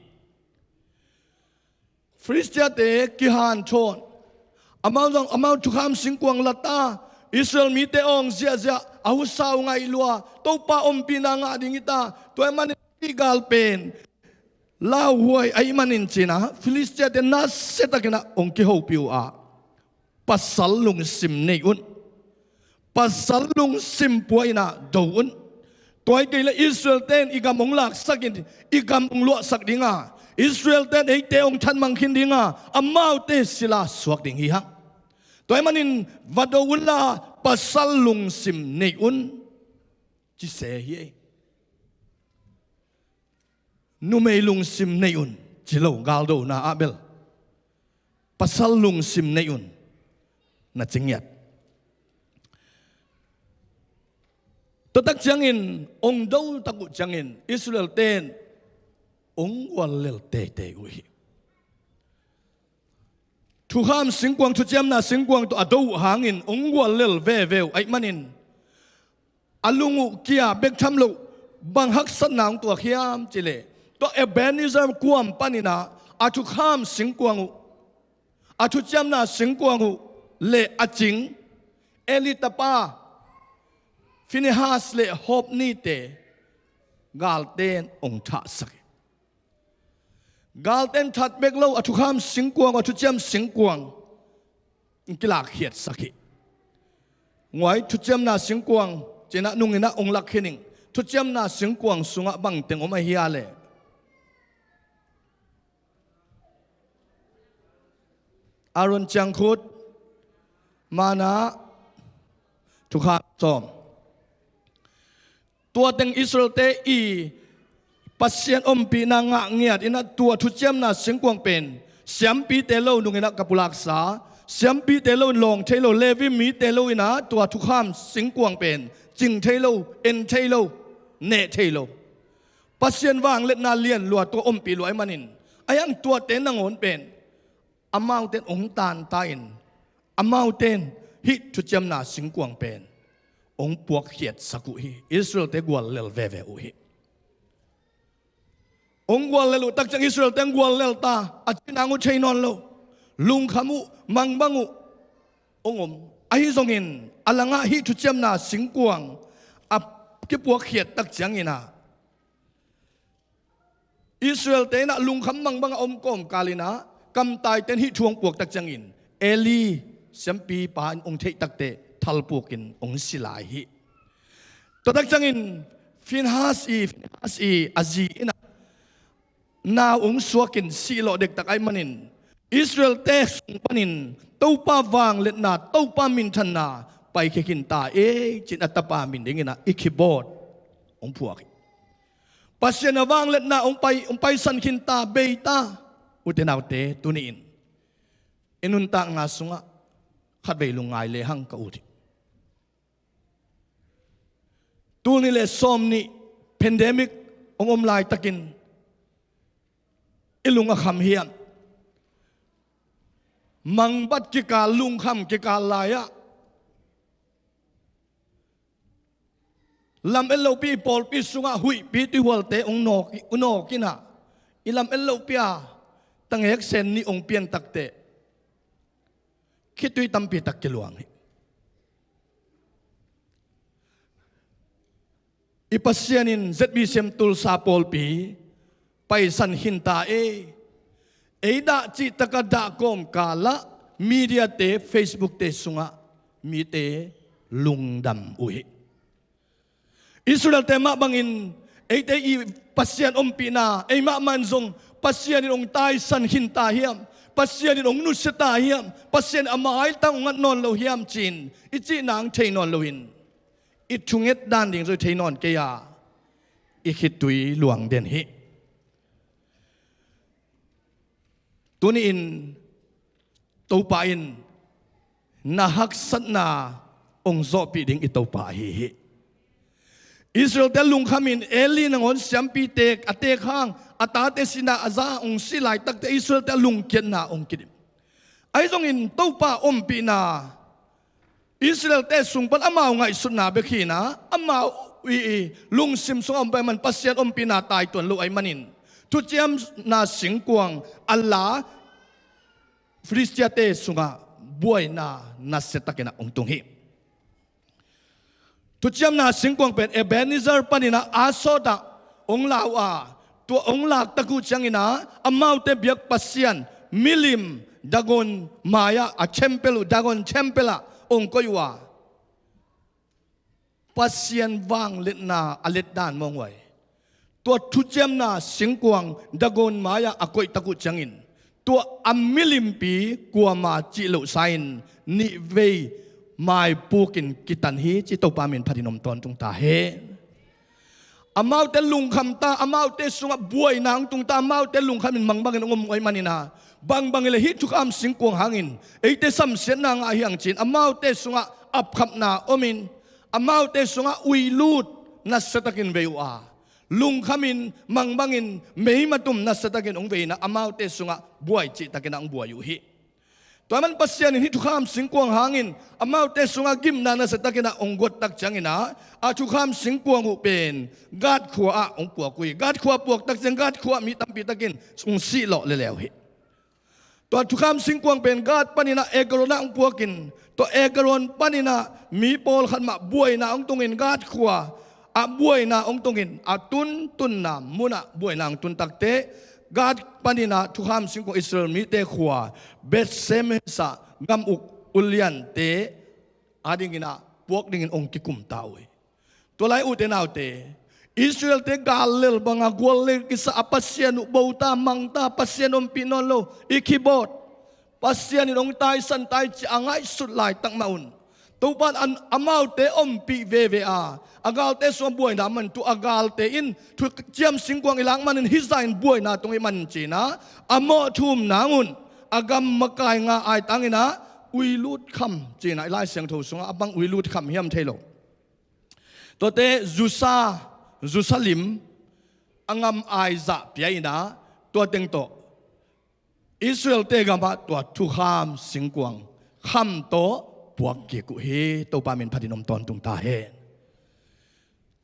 Filistiate kihanthawn, amau zong amau thukham singkuang lata, Israel mite awng ziahziah, a husa uh ngaih lua, Topa ompihna ngah ding hi ta, tua ahih manin hih gal pen lauhuai ahih manin cinah Filistiate nasia takinah ong kihopih uh a, pasal lungsim nei un. Pasal lungsim pua inah do un. Tua hi kei le Israel ten i gam ong laksak in i gam ong luahsak dinga, Israel ten eite ong thanmang khin dinga amaute sila suak ding hi hang. Tua ahih manin va do unla pasal lungsim nei un, ci se hi ei. Numei lungsim nei un, ci lo, galdona ah bel pasal lungsim nei un, na ci ngiat. Tua tak ciangin ong do tak uh ciangin Israel ten ong guallel teitei uh hi. Thukham singkuang, thuciamna singkuang tawh a do uh hangin ong guallel veve uh ahih manin a lung uh kia bek tham loh, bang haksatna ong tuak hiam cih leh, tua Ebenezer kuam paninah a thukham singkuang uh, a thuciamna singkuang uh le a cing Eli tapa Finehas le Hopni te galten ong thahsak hi. Galten that bek lo, a thukham singkuang, a thuciam singkuang ong kilakkhiatsak hi. Nguai, thuciamna singkuang cinah nunginah ong lak khin ing. Thuciamna singkuang sungah bangteng om ahi a leh, Aaron ciangkhut, manna, thukham sawm. Tua teng Israelte i Pasian ompihna ngah ngiat inah tua thuciamna singkuang pen siampite lo nunginah ka pulaksa, siampite lo in lawng thei lo, Levi mite lo inah tua thukham singkuang pen cing thei lo, en thei lo, neh thei lo. Pasian vangliatna lian lua tua ompih lua ahih manin, ahi hang tuate nangawn pen amaute in ong tanta in, amaute in hih thuciamna singkuang pen ong puakkhiatsak uh hi. Israelte guallel veve uh hi. Ong guallel uh tak ciang Israelte ong guallel ta, a cinang uh thei nawn lo, lungkham uh, mangbang uh ong om. Ahi zongin a langah hih thuciamna singkuang a kipuakkhiat tak cianginah Israelte inah lungkham mangbang a om kawmkal inah kamtaiten hih thu ong puak tak ciangin Eli siampipa in ong theih takteh thalpukin ong si lai hi. Tua tak ciangin Finehas i, Finehas i a zi inah nau ong suakin sih lawh dektak ahih manin Israelte sung panin Topa vangliatna, Topa minthanna paikhia khin ta ei, ci-in a tapa min dinginah Ikhibot ong phuak hi. Pasian a vangliatna ong pai, ong paisan khin ta, bei ta. Ute naute, tuni-in i nuntakna sungah khatvei lungngai lehang ka ut hi. Tul nih le sawm nih pandemic ong om laitakin i lung a kham hiam? Mangbat kikal, lungkham kikal lai-ah lam et lohpi i pawlpi sungah huihpi tuihualte ong nawk, ong nawk inah, i lam et lohpi a tangek sen nih ong pian takteh khitui tampi tak kiluang hi. I Pasian in Z B C M Tulsa pawlpi paisan khin ta ei. Ei dah cihtakah dah kawmkalah mediate, Facebookte sungah mite lungdam uh hi. Israelte mah bangin eite i Pasian ompihna, ei mahmah in zong Pasian in hong taisan khin ta hiam, Pasian in hong nusia ta hiam, Pasian a maitang hong ngat nawn lo hiam ci-in i cih nang thei nawn loin, i thunget dan ding zong i thei nawn kei a, i khitui luang den hi. Tuni-in Topa in na haksatna hong zawhpih ding i Topa ahi hi. Israelte lungkhamin Eli nangawn siampite a teek hang a tate sihna a za hong sih laitakte Israelte a lungkiatna hong kidim. Ahi zongin Topa ompihna Israelte sung pan amau ngaihsutna bek hi-in ah, amau i, i lungsim sungah om pai man Pasian ompihna taituan lo ahih manin, thuciamna singkuang a la Filistiate sungah buaina nasiatakin ah hong tung hi. Thuciamna singkuang pen Ebenezer panin ah Asdod ah hong la uh a, tua hong laktak uh ciangin ah amaute biak pasian milim Dagon mai-ah, a khempeuh uh Dagon khempeuh ah hong koih uh a, Pasian vangliatna a liatdan mawng uh a hi. Tua thuciamna singkuang Dagon mai-ah a koihtak uh ciangin tua a milimpi kuama cih lohsa-in nihvei maipukin kitan hi, ci Topa min phatin om tawntung ta hen. Amaute lungkham ta, amaute sungah buaina hong tung ta, amaute lungkhamin mangbangin hong om uh ahih manin ah, bangbang hileh hih thukham singkuang hangin eite samsiatna ngah hi hang ci-in amaute sungah apkhapna omin, amaute sungah uilut nasiatakin vei uh a, lungkhamin mangbangin meimatum nasiatakin hong vei-in ah amaute sungah buai cihtakin ah hong buai uh hi. Tua ahih man Pasian in hih thukham singkuang hangin amaute sungah gimna nasiatakin ah hong guattak ciangin ah, a thukham singkuang uh pen Gath khua-ah hong puak uh hi. Gath khua-ah puaktak ciang Gath khua-ah mi tampitakin hong sih lawh leuleu hi. Tua thukham singkuang pen Gath panin ah Ekron-ah hong puakin, tua Ekron panin ah mi pawlkhat mah buaina hong tungin Gath khua-ah buaina hong tungin a tuntunna munah buaina hong tun takteh Gath panin ah thukham singkuang Israel mite khua Beth-semes-ah gam uk uliante adingin ah puak dingin hong kikum ta uh hi. Tua lai ute naute, Israelte gal lel banga guallel kisa a, Pasian uh bo ta, mang ta, Pasian ompih nawn lo, i kibawt, Pasian in hong taisan ta hi ci a ngaihsut laitak mah un, Topa in amaute ompih veve a, a galte sungah buaina man, tua a galte in thuciam singkuang i lak manin hih zah in buaina tung hi man ci-in ah a mawh thum nang un, a gam makai nga aitangin ah uilut kham ci-in ah i Lai Siangtho sungah a bang uilut kham hiam thei lo. Tuate zusa, zusa lim a ngam aizah pia-in ah, tua teng tawh Israelte gamah tua thukham singkuang kham tawh puak kik uh hi. Topa min phatin om tawntung ta hen.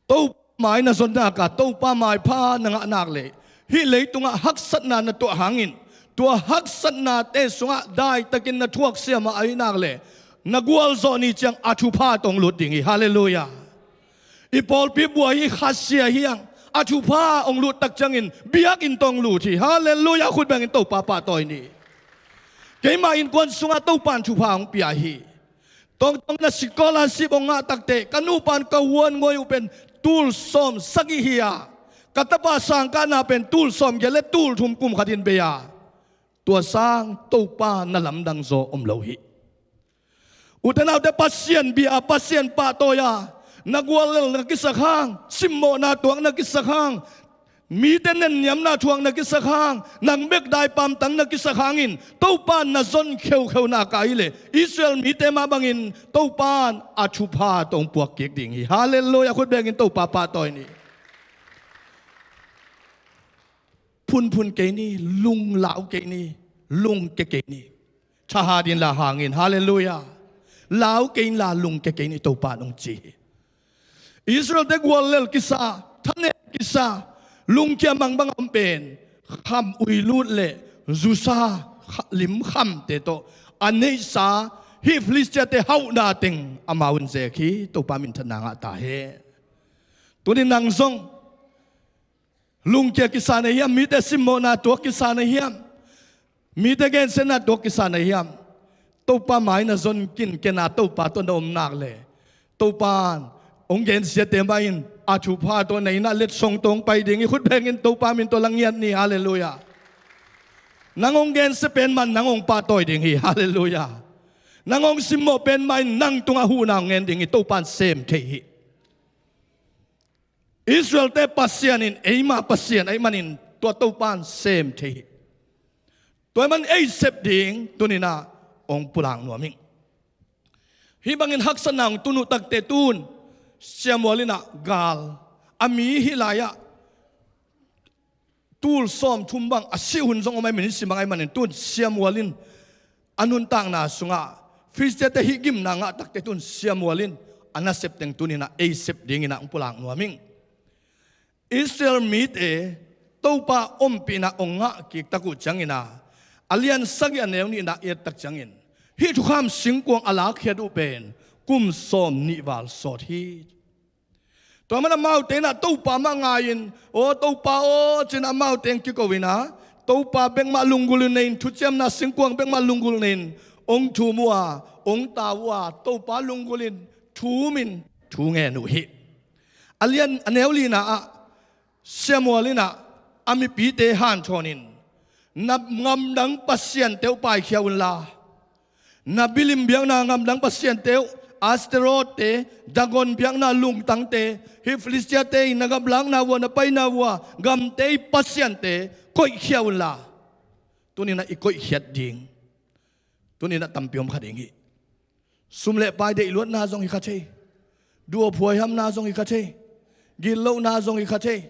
Topa mai na zon nak a, Topa maipha na ngah nak leh, hih leitungah haksatna na tuah hangin, tua haksatnate sungah daitakin na thuak siam a, ahih nak leh na gualzawh ni ciang a thupha tawh hong lut ding hi. Halleluiah. I pawlpi buai hi, khasia hi hang, a thupha hong lut tak ciangin biakinn tawh hong lut hi. Halleluiah. Khut bengin Topa pahtawi ni. Keima innkuan sungah Topa in thupha hong pia hi. Tawngtawng na scholarship hong ngah takteh ka nupa in ka huan ngoi uh pen tul sawm sagih hi a, ka tapa sangkahna pen tul sawm giat le tul thum kum khatin bei a, tua sang Topa na lamdang zaw om lo hi. Ute naute, Pasian bia a, Pasian pahtawi a, na guallel na kisak hang, simmawhna tuak na kisak hang, mite nenniamna thuak na kisak hang, nang bek daipam tang na kisak hangin Topa in na zon kheukheu nak a, ahih leh Israel mite mah bangin Topa in a thupha tawh hong puak kik ding hi. Halleluiah. Khut bengin Topa pahtawi ni. Phunphun kei ni, lunglau kei ni, lungke kei ni. Thahat inla hang in, halleluiah. Lau kei inla lungke kei ni, Topa in hong ci hi. Israelte guallel kisa, thanem kisa, lungkia mangbang a om pen kham uilut le zusa kha-, lim khamte tawh a neihsa hih Filistiate hauhna teng amau in zek hi. Topa minthanna ngah ta hen. Tuni nang zong lungkia kisa na hiam? Mite simmawhna tuak kisa na hiam? Mite gensiatna tuak kisa na hiam? Topa mai na zon kinken a, Topa tawh na om nak leh, Topan hong gensiate mah in a thupha tawh na inn ah letsong tawh hong pai ding hi. Khut bengin Topa min tawh la ngiat ni. Halleluiah. Nang hong gensia pen mah in nang hong pahtawi ding hi. Halleluiah. Nang hong simmawh pen mah in nang tungah huhna hong ngen ding hi. Topan sem thei hi. Israelte Pasian in eima Pasian ahih manin tua Topan sem thei hi. Tua ahih manin ei sep ding tuni-in ah hong pulak nuam ing. Hih bangin haksatna hong tun uh takte tun Samuel in ah gal a mi hih lai-ah tul sawmthum bang a sih hun zong om ahih manin, si bang ahih manin tun Samuel in a nuntakna sungah Filistiate hih gimna ngah takte tun Samuel in a nasep teng tuni-in ah ei sep dingin ah hong pulak nuam ing. Israel mite Topa ompihna hong ngah kik tak uh ciangin ah, a lian sagih a neu nihna i et tak ciangin hih thukham singkuang a lakkhiat uh pen kum sawmnih val sawt hi. Tua man amaute in ah Topa mah ngai-in, aw Topa aw, ci-in ah amaute hong kiko in ah, Topa bek mah lunggulh in, thuciamna singkuang bek mah lunggulh in hong thum uh a, hong tau uh a, Topa lunggulh in thum in thu ngen uh hi. A lian a neu lina ah Samuel in ah a mipite hanthawn in, na ngamdang pasiante uh paikhia unla, na bilim biakna ngamdang pasiante uh, Asteroth-te, Dagon biakna lungtangte, hih Filistiate in na gamlakna uh a, na paina uh a gamte ii pasiante koihkhia unla. Tuni-in ah i koihkhiat ding, tuni-in ah tampi om kha ding hi. Sum le pai deihluatna zong hi kha thei. Duh a phuaihamna zong hi kha thei. Gitlohna zong hi kha thei.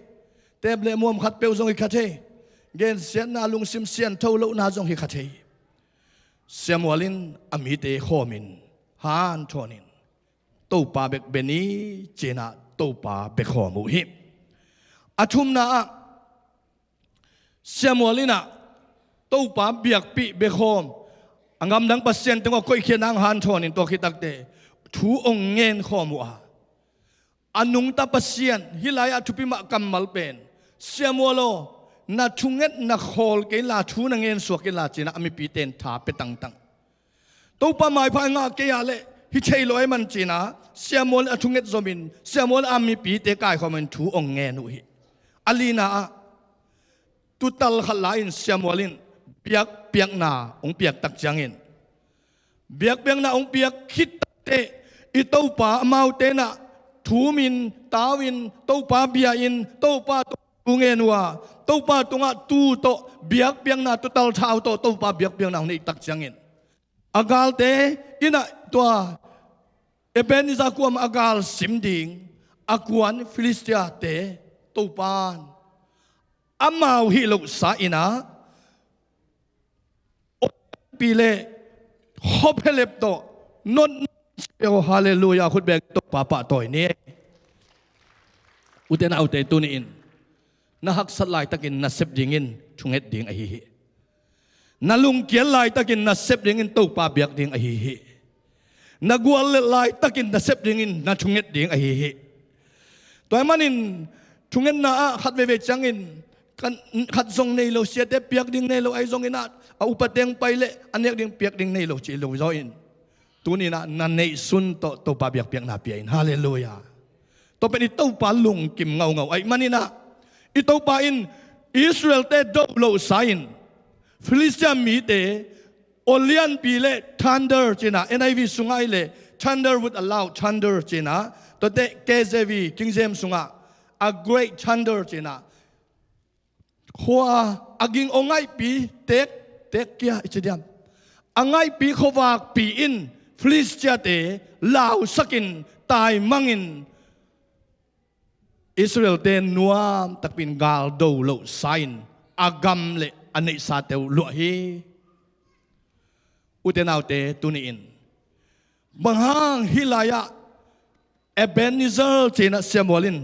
Tep le muam khatpeuh zong hi kha thei. Gensiatna, lungsim siangtho lohna zong hi kha thei. Samuel in a mite khawmin, hanthawn in, Topa bek bia ni, ci-in ah Topa biakhawm uh hi. A thumna ah Samuel in ah Topa biakpih biakhawm, a ngamdang pasian teng uh a koihkhiatna hong hanthawn in tua khit takte thu hong ngen khawm uh a, a nungta Pasian, hih lai-ah thupi mah kammal pen, Samuel aw, na thungetna khawl kei inla, thu na ngen suak inla, ci-in ah a mipite in tha pia tangtang. Topa maipha i ngah kei a leh hi thei lo ahih man ci-in ah Samuel in a thunget zomin, Samuel in a mipite kaikhawmin thu hong ngen uh hi. A lina ah tuutal khat la-in Samuel in biakpiakna hong piak tak ciangin, biakpiakna hong piak khit takte i Topa amaute in ah thumin, tau-in, Topa bia-in, Topa tawh thu ngen uh a, Topa tungah tuu tawh, biakpiakna tuutal thau tawh Topa biakpiakna hong neih tak ciangin, a galte in ah tua Ebenezer kuamah a gal sim ding a kuan Filistiate Topa in amau hih lohsa in ah pi le khop helep tawh not. Halleluiah, khut beng Topa pahtawi ni. Ute naute, tuni-in na haksat laitakin na sep dingin thunget ding ahi hi. Na lungkial laitakin na sep dingin Topa biak ding ahi hi. Na guallelh laitakin na sep dingin na thunget ding ahi hi. Tua ahih manin thungetna ah khat veivei ciangin kan, khat zong nei lo, siate piak ding nei lo ahi zongin ah, a upate hong pai leh a nek ding piak ding nei lo ci lo zaw in, tuni-in ah na neihsun tawh Topa biakpiakna pia in. Halleluiah. Tua pen i Topa lungkim ngaungau ahih manin ah, i Topa in Israelte do lohsa in Filistia mite aw lianpi le thunder ci-in ah, N I V sungah ahih leh thunder with a loud thunder ci-in ah, tuate K J V, King James sungah a great thunder ci-in ah, khua a ging aw ngaihpi, tek, tek kia i ci diam, a ngaihpi khuavakpi in Filistiate lausakin, taimangin, Israelte nuam takpi in gal do lohsa in a gam le a neihsate uh luah hi. Ute naute, tuni-in bang hang hih lai-ah Ebenezer ci-in ah Samuel in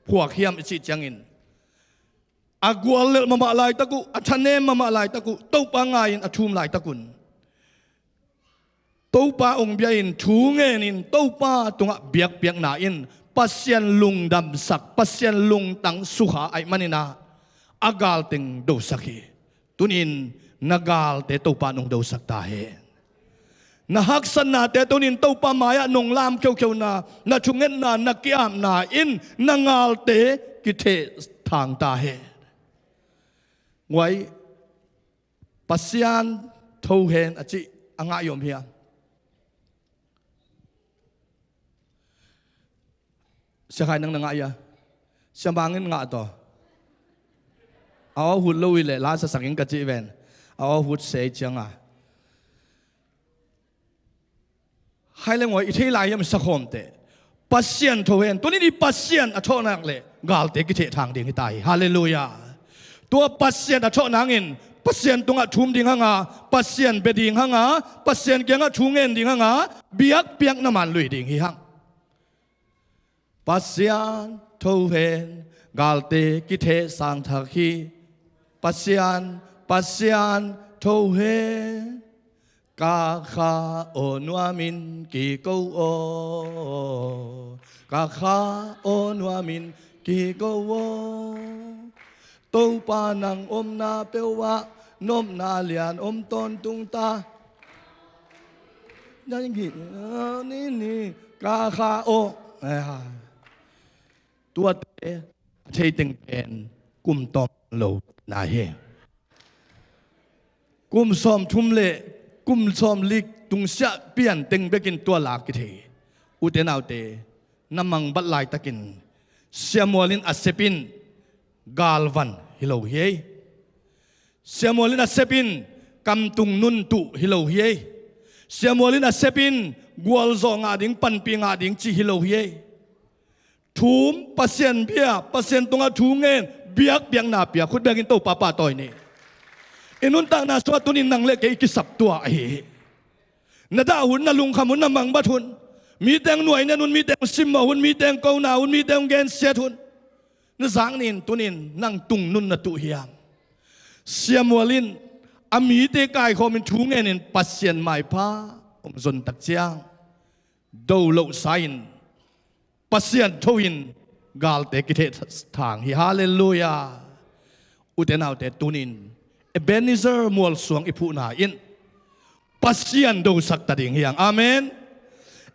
phuak hiam i cih ciangin, a guallelh mahmah laitak uh, a thanem mahmah laitak uh, Topa ngai-in a thum laitak un, Topa hong bia-in thu ngenin Topa tungah biakpiakna in Pasian lungdamsak, Pasian lungtang sukha ahih manin ah a galteng dosak hi. Tuni-in na galte Topa in hong dosak ta hen. Na haksatnate tunin Topa mai-ah nong lam kheukheu na, na thungetna, na ki-apna in na galte kitheh thang ta hen. Guai, Pasian tho hen a cih a ngah i om hiam? Sia Khai, nang na ngah hia? Sia Mang in ngah tawh. A aw hut lo hi leh la sasak ing ka cih ven. A aw hut se cianga. Hai le guai, i thei lai hiam i sakhawmte? Pasian tho hen. Tunin i Pasian a thawhnak le galte kitheh thang ding hi ta hi. Halleluiah. Tua Pasian a thawh nangin Pasian tungah thum ding hanga, Pasian bia ding hanga, Pasian kiangah thu ngen ding hanga, biakpiakna man lui ding hi hang. Pasian tho hen, galte kitheh sang thak hi. Pasian, Pasian tho hen. Ka kha aw nuamin kiko aw, ka kha aw nuamin kiko aw. Topa nang omna peuhah nopna lian om tawntung ta. Nang hi ni ni ka kha aw. Tuate a thei teng pen kum tawm lo na hi. Kum sawmthum le kum sawmli tungsiah pian teng bekin tua la kithei hi. Ute naute, na mangbat laitakin Sia Mual in a sep in galvan hi lo hi ei. Sia Mual in a sep in kamtung nun tuh hi lo hi ei. Sia Mual in a sep in gualzawh ngah ding, panpih ngah ding ci hi lo hi ei. Thum, Pasian bia, Pasian tungah thu ngen, biakpiakna pia, khut bengin Topa pahtawi ni. I nuntakna sungah tunin nang le kei i kisap tua ahi hi. Na dah hun, na lungkham hun, na mangbat hun, mite hong nuainen hun, mite hong simmawh hun, mite hong kona hun, mite hong gensiat hun, na zak nin tunin nang tungnun na tuh hiam? Sia Mual in a mite kaikhawmin thu ngenin Pasian maipha hong zon tak ciang, do lohsa in, Pasian tho in galte kitheh thang hi. Halleluiah. Ute naute, tunin Ebenezer mualsuang i phuhna in Pasian dosak ta ding hi hang. Amen.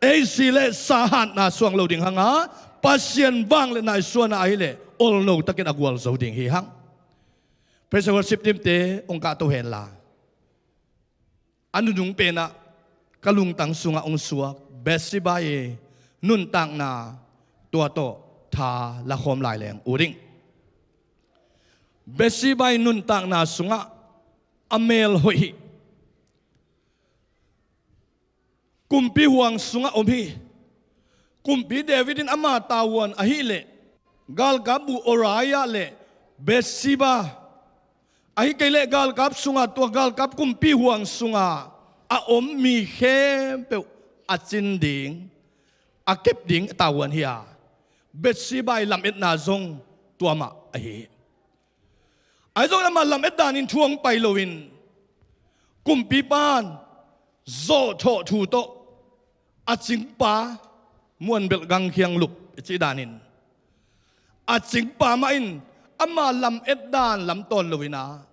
Ei si le sa hatna suang lo ding hanga, Pasian vang le nai suana ahi le olno takin a gualzo ding hi hang. Praise and worship team te hong kahto henla. A nunung penah ka lungtang sungah hong suak Bathsheba i nuntakna tua tawh tha lakhawm lai leng uh ding. Bathsheba i nuntakna sungah a mel hoih hi. Kumpi huang sungah om hi. Kumpi David in ama tavuan ahileh galkap bu Uriah le Bathsheba, ahi kei leh galkap sunga, tua galkap kumpi huang sunga a om mi khempeuh a cin ding, a kep ding a tavuan hi a, Bathsheba i lametna zong tua mah ahi hi. Ahi zong amah lamet danin thu hong pai loin kumpipa in zawhthawh thu tawh a cingpa muanbelh gangkhiang lup i cih danin a cingpa mah in ama lamet dan lam tawn loin a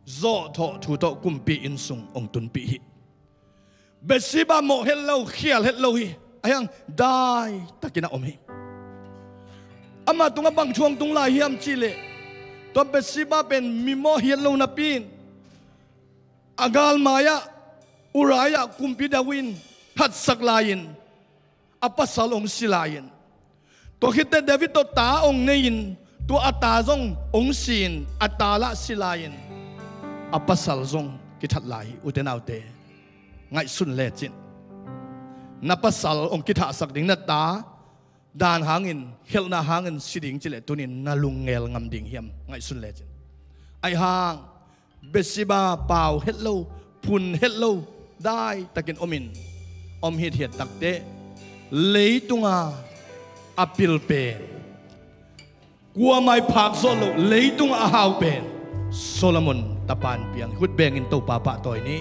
zawhthawh thu tawh kumpi inn sung hong tunpih hi. Bathsheba mawh het lo, khial het lo hi. Ahi hang daitakin a om hi. Ama tungah bang thu hong tung lai hiam cihleh, tua Bathsheba pen mi mawh hi het lo napi in a galmai-ah Uriah kumpi David in thatsak lai-in a pasal hong si lai-in, tua khitteh David tawh ta hong nei-in tua a ta zong hong si-in a ta lah si lai-in a pasal zong kithat lai hi. Ute naute, ngaihsun lecin. Na pasal hong kithahsak ding, na ta dan hangin, khelhna hangin si ding cileh tunin na lungnel ngam ding hiam? Ngaihsun lecin. Ahi hang Bathsheba pau het lo, phun het lo, daitakin omin om hithiat takteh, leitunga a pil pen, kuamah i phak zawh loh, leitunga a hau pen Solomon tapa in piang. Khut bengin Topa pahtawi ni.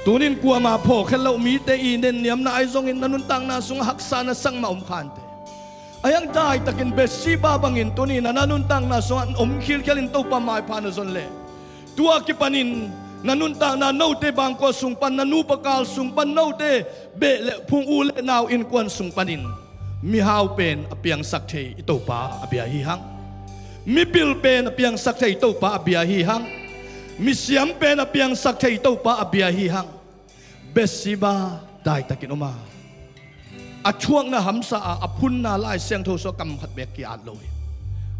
Tunin kuamah phawk het loh mite i nenniamna ahi zongin na nuntakna sungah haksa na sak mah om khante. Ahi hang daitakin Bathsheba bangin tunin a na nuntakna sungah om khilkhialin Topa maipha na zon leh, tua kipanin Na nuntakna note bangkua sung pan, na nupa kal sung pan, note beh le phung, u le nau innkuan sung panin mihau pen a piangsak thei i Topa a bia hi hang. Mipil pen a piangsak thei i Topa a bia hi hang. Misiam pen a piangsak thei i Topa a bia hi hang. Bathsheba daitakin om a, a thuakna hamsa a, a phunna Lai Siangtho sung kam khat beek ki-at lo hi.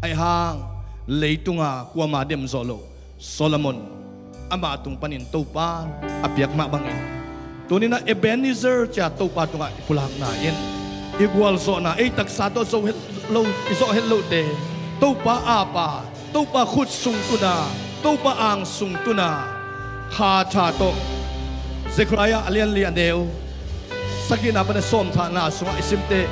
Ahi hang leitunga kuama dem zawh loh Solomon, ama tung panin Topa a piak mah bangin, tuni-in ah Ebenezer ci-a Topa tungah i pulakna in, i gualzawhna, ei taksa tawh zo het lo, i zawh het lohte Topa ap a, Topa khut sung tun a, Topa ang sung tun a, Kha Tha tawh, Zekhariah a lian li a neu sagihna pan a sawm thahna sungah i simte,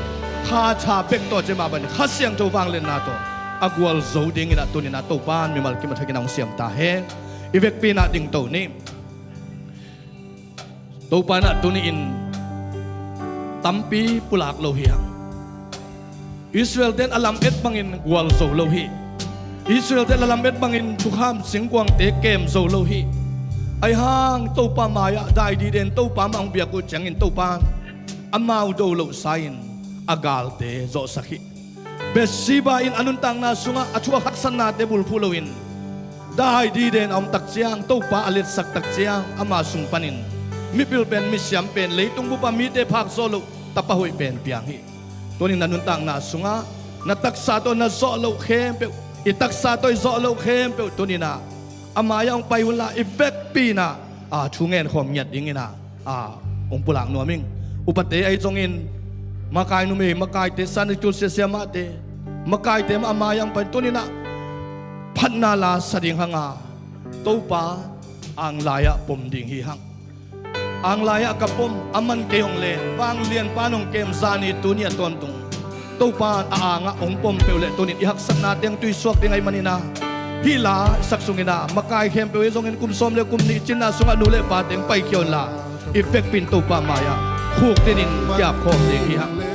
Kha Tha bek tawh, cih mah bangin Kha Siangtho vangliatna tawh a gualzo dingin ah tuni-in ah Topa in mimal kim a thakin ah hong siam ta hen. I vekpi-in ah dingto ni. Topa in ah tuni-in tampi pulak lo hi hang. Israel-te in a lamet bangin gualzo lo hi. Israel-te in a lamet bangin thukham singkuangte kem zo lo hi. Ahi hang Topa mai-ah dai dide in, Topa mah hong biak uh ciangin Topa in amau do loh sa-in a galte zawhsak hi. Bathsheba in a nuntakna sungah a thuak haksatnate bulphuh loin dai dide in a om tak ciang, Topa a liatsak tak ciang, ama sung panin mipil pen, misiam pen, leitung bup a mite phak zawh loh tapa hoih pen piang hi. Tuni-in na nuntakna sungah na taksa tawh na zawh loh khempeuh, i taksa tawh i zawh loh khempeuh tuni-in ah a mai-ah hong pai unla, i vekpi-in ah, a, thu ngen khawm ngiat dingin ah, a, hong pulak nuam ing. Upate ahi zongin, makai numei, makaite, Sunday school siasia mahte, makaite mah a mai-ah hong pai, tuni-in ah phatna la sa ding hang a, Topa ang lai-ah pom ding hi hang. Ang lai-ah ka pom, a man kei hong len, vanglianpa in hong kem, zani tuni a tawntung Topa in a angah hong pom peuh leh, tuni-in i haksatna teng tuisuak ding ahih manin ah, hih la i sak sungin ah makai khempeuh ahi zongin kum sawm le kum nih cinna sungah nu le pa teng paikhia unla, i vekpi-in Topa mai-ah khukdin in kiap khawm ding hi hang.